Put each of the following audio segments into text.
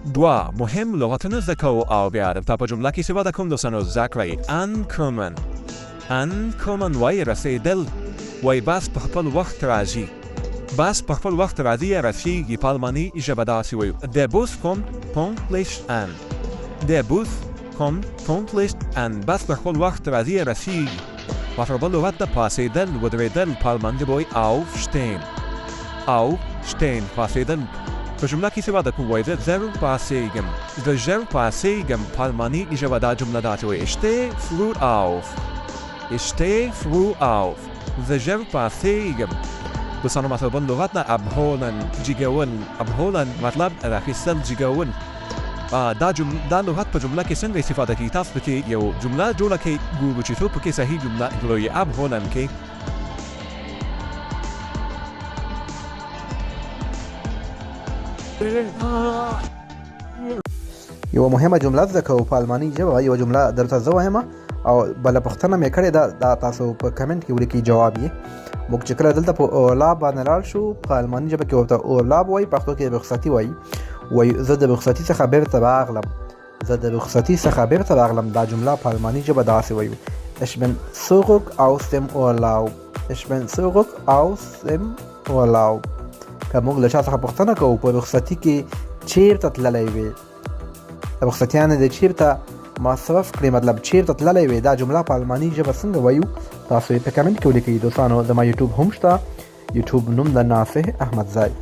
دوه مهم لغتونه زده کوو او بیا درته په جمله کې استفاده کوم. دوستانو زده کړئ. Ankommen، ankommen وایي رسېدل. وایي بس په خپل وخت راځي، بس په خپل وخت راځي یا رسیږي. په الماني ژبه داسې وایو: Der Bus kommt pünktlich an. Der Bus kommt pünktlich an. بس په خپل وخت راځي یا رسیږي. ورسره بل لغت ده پاڅېدل، ودرېدل. په الماني ژبه وایي aufstehen، aufstehen، پاڅېدل. په جمله کې استفاده کوم، وایي زه زر پاڅېږم، زه ژر پاڅېږم. په الماني ژبه دا جمله داسې وایي: Ich stehe früh auf. Ich stehe früh auf. زه ژر پاڅېږم. دوستانو مثلا بل لغت ده abholen، جګول. Abholen مطلب راخیستل، جګول. دا دا لغت په جمله کې څنګه استفاده کیږي؟ تاسو پکې یو جمله جوړه کړئ، ګورو چې څوک پکې صحیح جمله جوړوي. Abholen کې یوه مهمه جمله زده کوو په الماني ژبه. یوه جمله درته زه وایم او بله پوښتنه مې کړې ده، دا تاسو په کمنټ کې ولیکئ جواب یې. موږ چې کله دلته په Urlaub باندې لاړ شو، په الماني ژبه کې ورته Urlaub وایي، پښتو کې رخصتي وایي. وایي زه د رخصتي څخه بیرته راغلم، زه د رخصتي څخه بیرته راغلم. دا جمله په الماني ژبه داسې وایو: Ich bin zurück aus dem Urlaub. Ich bin zurück aus dem Urlaub. که موږ له چا څخه پوښتنه کوو په رخصتي کې چیرته تللی وې، رخصتیانې دې چیرته مصرف کړې، مطلب چیرته تللی وې، دا جمله په الماني ژبه څنګه وایو؟ تاسو یې په کمنټ کې ولیکئ. دوستانو زما یوټیوب هم شته، یوټیوب نوم د ناصح احمدزی.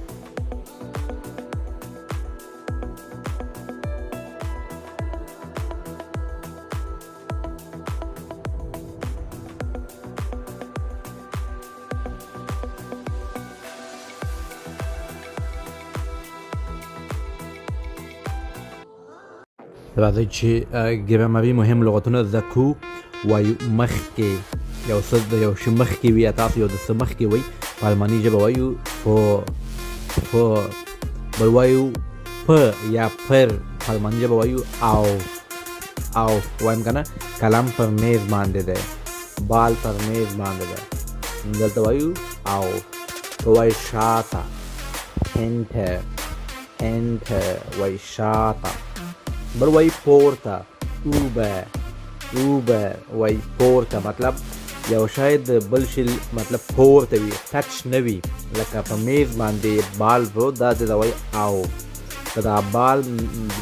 راځئ چې ګرامري مهم لغتونه زده کړو. وایو مخکې، یو څه د یو شي مخکې وي یا تاسو یو د څه مخکې وئ، په الماني ژبه وایو په، په. بل وایو په یا پر، په الماني ژبه وایو او، او. وایم که نه، قلم پر میز باندې دی، بال پر میز باندې دی، دلته وایو او. که وایي شاته، hinter، hinter وایي شاته. بل وایي پورته، اوبه، اوبه وایي پورته، مطلب یو شی د بل شي مطلب پورته وي، ټچ نه وي. لکه په میز باندې بال پروت، دا دې ته وایي او. که دا بال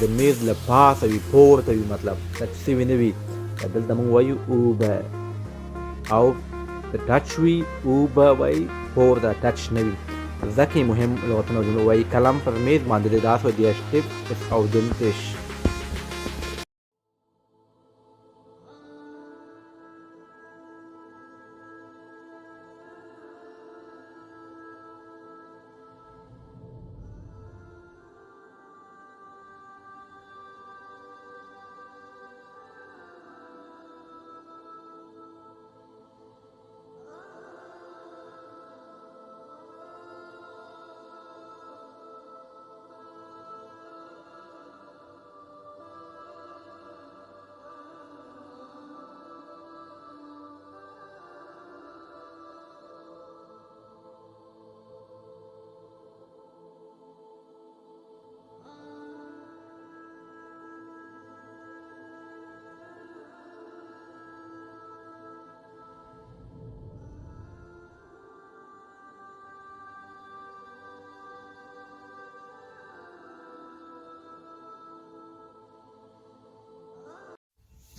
د میز له پاسه وي، پورته وي، مطلب ټچ سوي نه وي، دلته موږ وایو اوبه. او که ټچ وي اوبه وایي پورته، ټچ نه وي. ځکه یې مهم لغتونه جمله وایي قلم پر میز باندې دی، دا سو der Stift ist auf dem Tisch.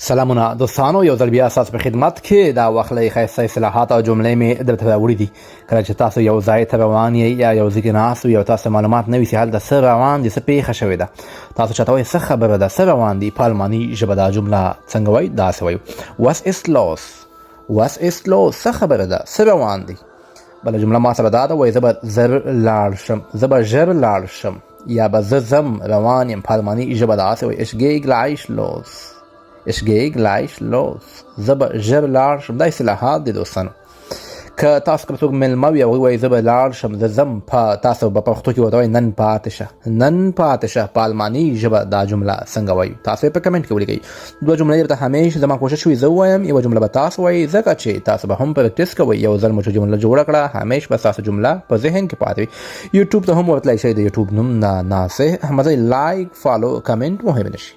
سلامونه دوستانو، یو ځل بیا ستاسو په خدمت کې. دا وخت له ښایسته اصطلاحات او جملې مې درته راوړي دي. کله چې تاسو یو ځای ته روان یئ یا یو ځای کې ناست وي او تاسو معلومات نه وي چې هلته څه روان دي، څه پېښه شوې ده، تاسو چاته وایئ څه خبره ده، څه روان دي، په الماني ژبه دا جمله څنګه وایي؟ داسې وایو: Was ist los؟ Was ist los؟ څه خبره ده، څه روان دي. بله جمله ما سره دا ده، وایي زه به زر لاړ شم، زه به ژر لاړ شم، یا به زه ځم، روان یم. په الماني ژبه داسې وایي: Ich gehe gleich los. Ich gehe gleich los. زه به ژر لاړ شم. دا اصطلاحات دي دوستانو. که تاسو کوم څوک مېلمه وي، هغوی وایي زه به لاړ شم، زه ځم، په تاسو به پښتو کې ورته وایي نن پاتې شه، نن پاتې شه. په الماني ژبه دا جمله څنګه وایو؟ تاسو یې په کمنټ کې ولیکئ. دوه جملې درته همیش زما کوشش وي زه ووایم، یوه جمله به تاسو وایئ، ځکه چې تاسو به هم پریکټیس کوئ. یو ځل مو چې جمله جوړه کړه، همیش به ستاسو جمله په ذهن کې پاتې وي. یوټیوب ته هم ورتلای شئ، د یوټیوب نوم ناصح احمدزی. لایک، فالو، کمنټ مو هېر نه شي.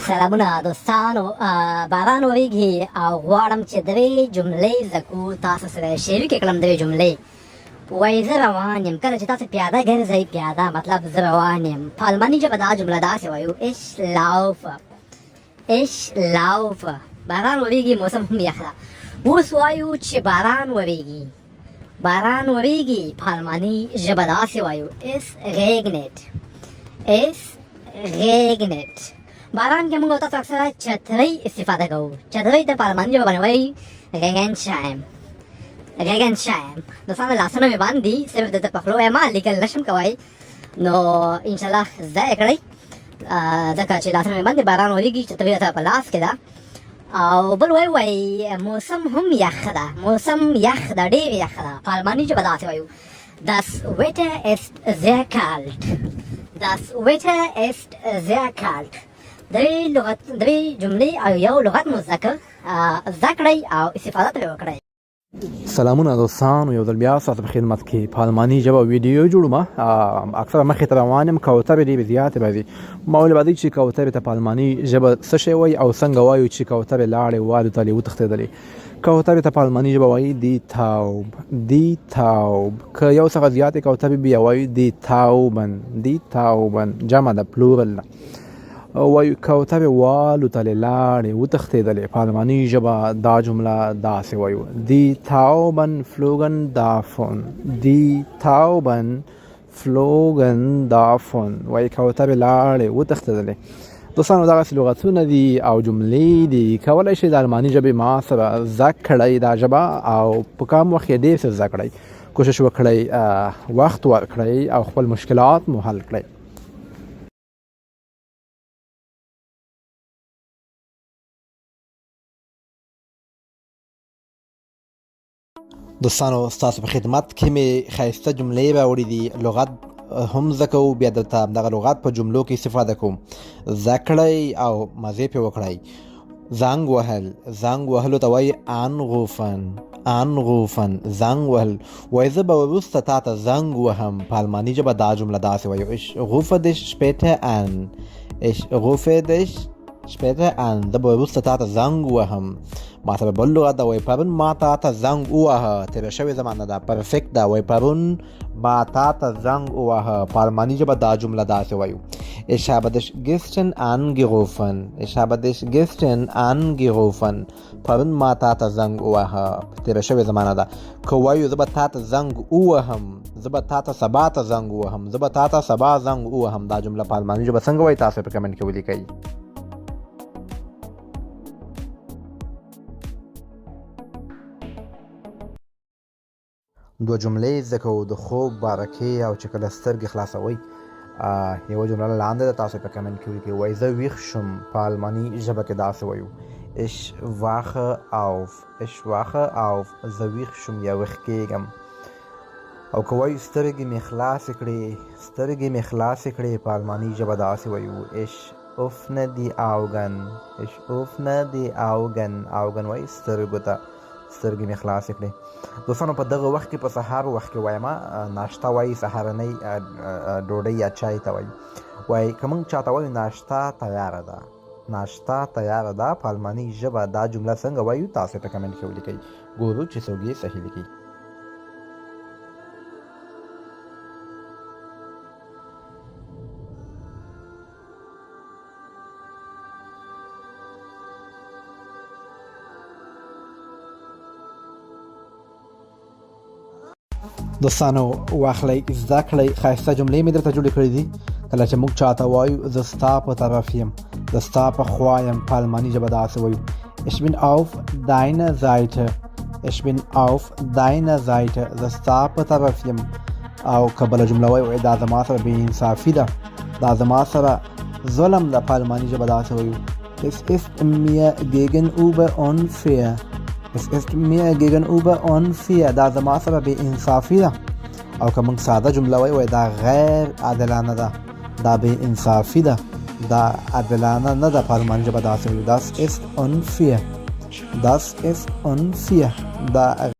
سلامونه دوستانو، باران وریږي او غواړم چې درې جملې زده کو تاسو سره شریکې کړم. درې جملې وایي زه روان یم. کله چې تاسو پیاده ګرځئ، پیاده مطلب زه روان یم. په الماني ژبه دا جمله داسې وایو: ich laufe، ich laufe. باران وریږي، موسم هم یخ ده. اوس وایو چې باران وریږي، باران وریږي. په الماني ژبه داسې وایو: es regnet، es regnet. باران کې موږ تاسو اکثره چترۍ استفاده کوو. چترۍ ته په الماني ژبه باندې وایي Regenschirm، Regenschirm. دوستانو لاسونه مې باندې صرف د په خوله وایم، لیکل نشم کوی، نو انشاءالله زده یې کړئ، ځکه چې لاسونه مې باندې باران وریږي، چترۍ راته په لاس کې ده. او بل وایي وایي موسم هم یخ ده، موسم یخ ده، ډېر یخ ده. په الماني ژبه داسې وایو: Das Wetter ist sehr kalt. Das Wetter ist sehr kalt. درې لغت، درې جملې او یو لغت مو زده کړ، زده کړئ او استفاده ترې وکړئ. سلامونه دوستانو، یو ځل بیا ستاسو په خدمت کې په الماني ژبه ویډیو جوړوم. اکثره مخې ته روان یم، کوترې ډېرې زیاتې راځي. ما ویل راځئ چې کوترې ته په الماني ژبه څه شی وایي او څنګه وایو چې کوترې لاړې والوتلې وتښتېدلې. کوترې ته په الماني ژبه وایي die Taube، die Taube. که یو څخه زیاتې کوترې بیا وایو die Tauben، die Tauben، جمع ده، plural ده. وایو کوترې والوتلې، لاړې وتښتېدلې. په الماني ژبه دا جمله داسې وایو: die Tauben flogen davon، die Tauben flogen davon. وایي کوترې لاړې وتښتېدلې. دوستانو دغسې لغتونه دي او جملې دي، کولی شئ د الماني ژبې ما سره زده کړئ دا ژبه، او په کم وخت کې ډېر څه زده کړئ. کوشش وکړئ، وخت ورکړئ او خپل مشکلات مو حل کړئ. دوستانو ستاسو په خدمت کې مې ښایسته جملې راوړې دي. لغت هم زده کوو، بیا درته دغه لغت په جملو کې استفاده کوم. زده کړئ او مزې پرې وکړئ. زنګ وهل، زنګ وهلو ته وایي anrufen، anrufen، زنګ وهل. وایي زه به وروسته تا ته زنګ وهم. په الماني ژبه دا جمله داسې وایو: ich rufe dich später an، ich rufe dich später an. زه به وروسته تا ته زنګ وهم. ما سره بل لغت ده، وایي پرون ما تا ته زنګ وواهه. تېره شوې زمانه ده، Perfekt ده. وایي پرون ما تا ته زنګ وواهه. په الماني ژبه دا جمله داسې وایو: Ich habe dich gestern angerufen. Ich habe dich gestern angerufen. پرون ما تا ته زنګ وواهه. تېره شوې زمانه ده. که وایو زه به تا ته زنګ ووهم، زه به تا ته سبا ته زنګ ووهم، زه به تا ته سبا زنګ ووهم، دا جمله په الماني ژبه څنګه وایي؟ تاسو په کمنټ کې ولیکئ. دوه جملې زده کوو د خوب باره کې او چې کله سترګې خلاصوئ. یوه جمله لاندې ده، تاسو په کمنټ کې ولیکئ. وایي زه ویښ شوم. په الماني ژبه کې داسې وایو: ich wache auf، ich wache auf. زه ویښ شوم یا ویښ کېږم. او که وایو سترګې مې خلاصې کړې، سترګې مې خلاصې کړې، په الماني ژبه داسې وایو: ich öffne die Augen، ich öffne die Augen. Augen وایي سترګو ته، سترګې مې خلاصې کړې. دوستانو په دغه وخت کې، په سهار وخت کې وایم، ناشته وایي، سهارنۍ ډوډۍ یا چای ته وایي. وایي که موږ چاته وایو ناشته تیاره ده، ناشته تیاره ده، په الماني ژبه دا جمله څنګه وایو؟ تاسو په کمنټ کې ولیکئ، ګورو چې څوک یې صحیح لیکي. دوستانو واخلئ، زده کړئ. ښایسته جملې مې درته جوړې کړې دي. کله چې موږ چاته وایو زه ستا په طرف یم، زه ستا په خوا یم، په الماني ژبه داسې وایو: Ich bin auf deiner Seite، ich bin auf deiner Seite. زه ستا په طرف یم. او که بله جمله وایو دا زما سره بې انصافي ده، دا زما سره ظلم ده، په الماني ژبه داسې وایو: Es ist mir gegenüber unfair. Es ist mir gegenüber unfair. دا زما سره بې انصافي ده. او که موږ ساده جمله وایو، وایو دا غیر عادلانه ده، دا بې انصافي ده، دا عادلانه نه ده. په آلماني ژبه داسې وایو: Das ist unfair. Das ist unfair. دا